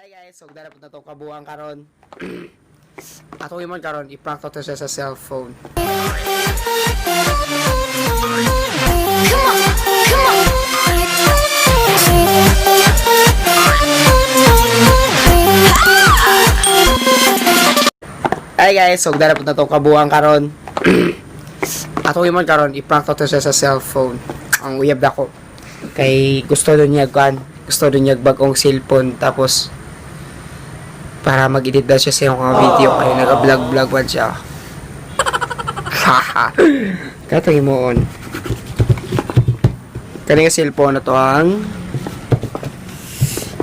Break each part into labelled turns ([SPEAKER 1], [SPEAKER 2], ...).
[SPEAKER 1] Hi guys, so dara po na itong kabuang karon. Ato man karon i-prank to siya sa cellphone.
[SPEAKER 2] Come on, come on.
[SPEAKER 1] Hi guys, so dara po na itong kabuang karon. Ato man karon i-prank to siya sa cellphone. Ang uyab dako. Kay gusto do niya kuan, gusto do niya bagong cellphone, tapos para mag-edit daw siya sa iyong mga video kay nag-vlog-vlog man siya. Haha. Katong himuon. Kani nga cellphone na to ang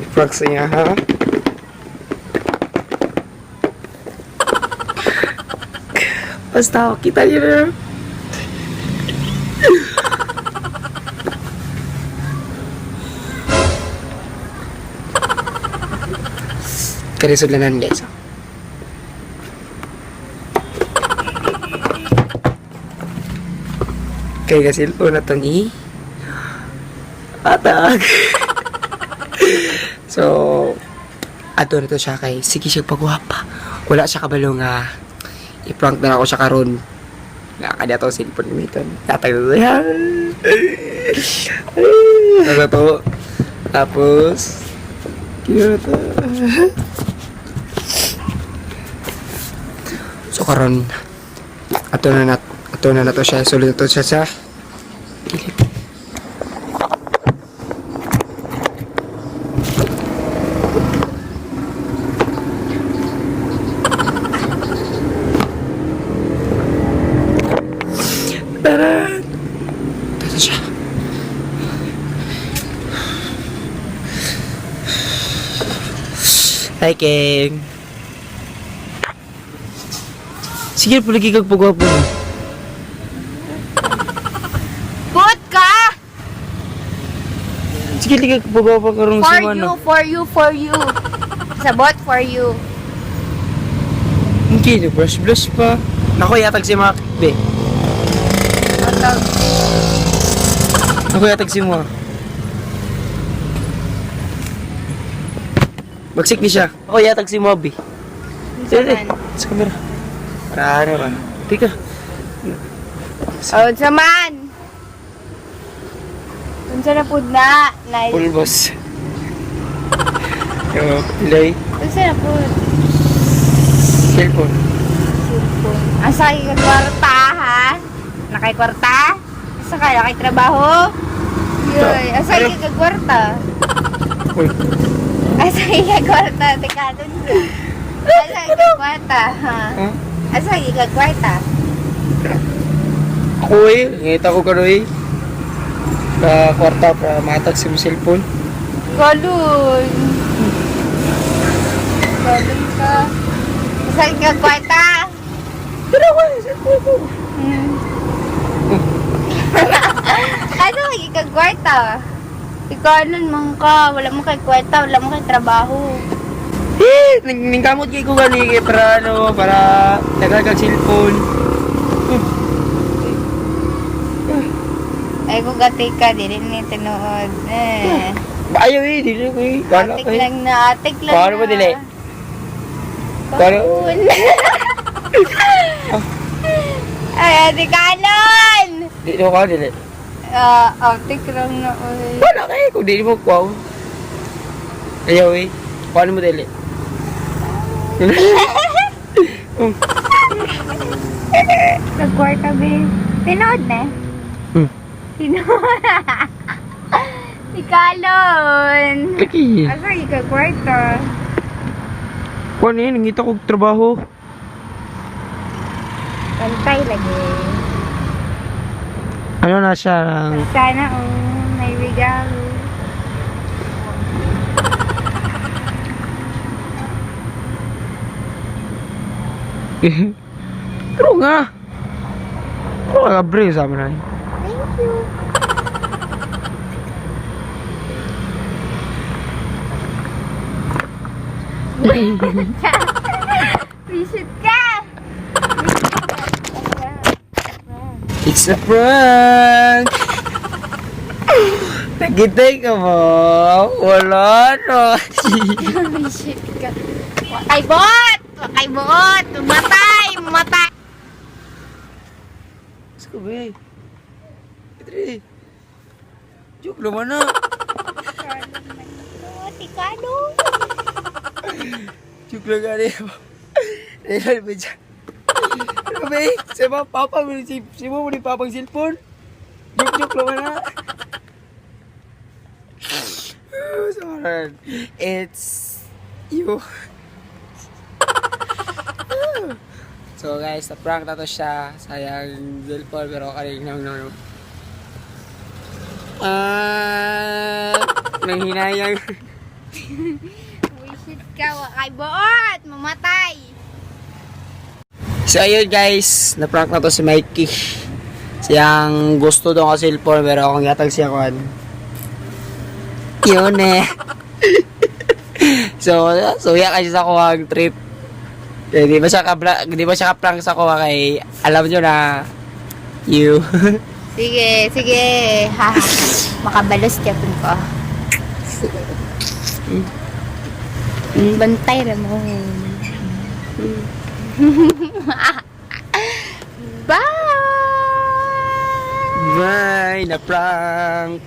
[SPEAKER 1] i-prank sa niya, ha? Basta, kita niyo na. Kaya sudlanan, guys. Kaya ka cellphone na to ni Atag. So, ato na to siya kay sige siya pagwapa. Wala siya kabalo nga i-prank na ako siya karon. Nga kanya to cellphone gamiton. Tatag na siya. Ano to? Tapos, cute. So karon ato na to siya, sulod na to siya sa kilid. Tara! Tara siya. Hi, King. Sige, palagi kag pagwapo mo.
[SPEAKER 3] Put ka!
[SPEAKER 1] Sige, lagi kag pagwapo karong
[SPEAKER 3] For
[SPEAKER 1] si Mano.
[SPEAKER 3] you, for you, for you. Sabot for you.
[SPEAKER 1] Hindi, brush brush pa. Naku, yatag si Mac, be.
[SPEAKER 3] Matag.
[SPEAKER 1] Naku, yatag si mo. Bagsik ni siya. Ako, yatag si Moby. Sige, sa camera. Para ano ka? Tika.
[SPEAKER 3] Oh, unsa man? Unsa na pud na? Nice.
[SPEAKER 1] Pulbos. Yo, pilay.
[SPEAKER 3] Unsa na pud?
[SPEAKER 1] Cellphone.
[SPEAKER 3] Cellphone. Asa kay ka kwarta ha? Nakay kwarta? Asa ka nakay trabaho? Yoy, asa kay ka kwarta?
[SPEAKER 1] Uy,
[SPEAKER 3] Asa kay ka kwarta? Teka, dun ka. Asa kay ka kwarta, ha?
[SPEAKER 1] Ha?
[SPEAKER 3] Asa kay ka kwarta?
[SPEAKER 1] Ako eh, ngita ko karoy eh. Sa kwarta para matag si mo cellphone.
[SPEAKER 3] Galon. Galon ka. Saan ka kwarta?
[SPEAKER 1] Pero ako eh, cellphone ko.
[SPEAKER 3] Ano lagi ka kwarta? Ikaw man ka. Wala mo kay kwarta. Wala mo kay trabaho.
[SPEAKER 1] Eh, ningkamot kay ko gani kay para ano, para tagal kag cellphone.
[SPEAKER 3] Ay kung gati ka, di rin ni tinuod. Eh.
[SPEAKER 1] Ayaw eh, dili ko eh. Wala
[SPEAKER 3] Atik
[SPEAKER 1] ko eh.
[SPEAKER 3] lang na, atik lang
[SPEAKER 1] Paano
[SPEAKER 3] na.
[SPEAKER 1] ba dili? Paano?
[SPEAKER 3] Paano? Ay, ate Kalon!
[SPEAKER 1] Di ko ka dili.
[SPEAKER 3] Ah, atik lang na, oy.
[SPEAKER 1] Wala kay kung dili mo kuha. Ayaw eh. Paano mo dili?
[SPEAKER 3] Nagkwarta, be. Tinood na. Tinood. Si Kalon.
[SPEAKER 1] Lagi.
[SPEAKER 3] Asa ka kwarta?
[SPEAKER 1] Kuha na yun, nangita kog trabaho.
[SPEAKER 3] Pantay lagi.
[SPEAKER 1] Ano na siya ang
[SPEAKER 3] Sana oh, may regalo.
[SPEAKER 1] Pero nga. Pero nga, bre, sa amin na.
[SPEAKER 3] Thank you. Visit ka!
[SPEAKER 1] It's a prank! Nagintay ka ba? Wala na.
[SPEAKER 3] Shit ka. Wakay bot! Wakay bot! Matay! Matay!
[SPEAKER 1] Let's go, babe. Petri. Joke naman na.
[SPEAKER 3] Tikano?
[SPEAKER 1] Joke lang gani. Real ba siya? Ano ba eh? Sa mga papa mo si si mo ni papang cellphone. Joke joke naman na. Sorry. It's you. So guys, na-prank na to siya. Sayang cellphone pero karing nang nang. Ah, nanghinayang.
[SPEAKER 3] Wisit ka, wakay buot! Mamatay!
[SPEAKER 1] So ayun guys, na-prank na to si Mikey. Siyang gusto daw ka cellphone pero akong yatag siya kuan. Yun eh. So ya kasi sa kuwang trip. Eh, di ba siya ka-prank sa kuwa kay alam nyo na you.
[SPEAKER 3] Sige, sige. Ha, makabalos japon ko. Bantay ra mo. Bye!
[SPEAKER 1] Bye, na-prank.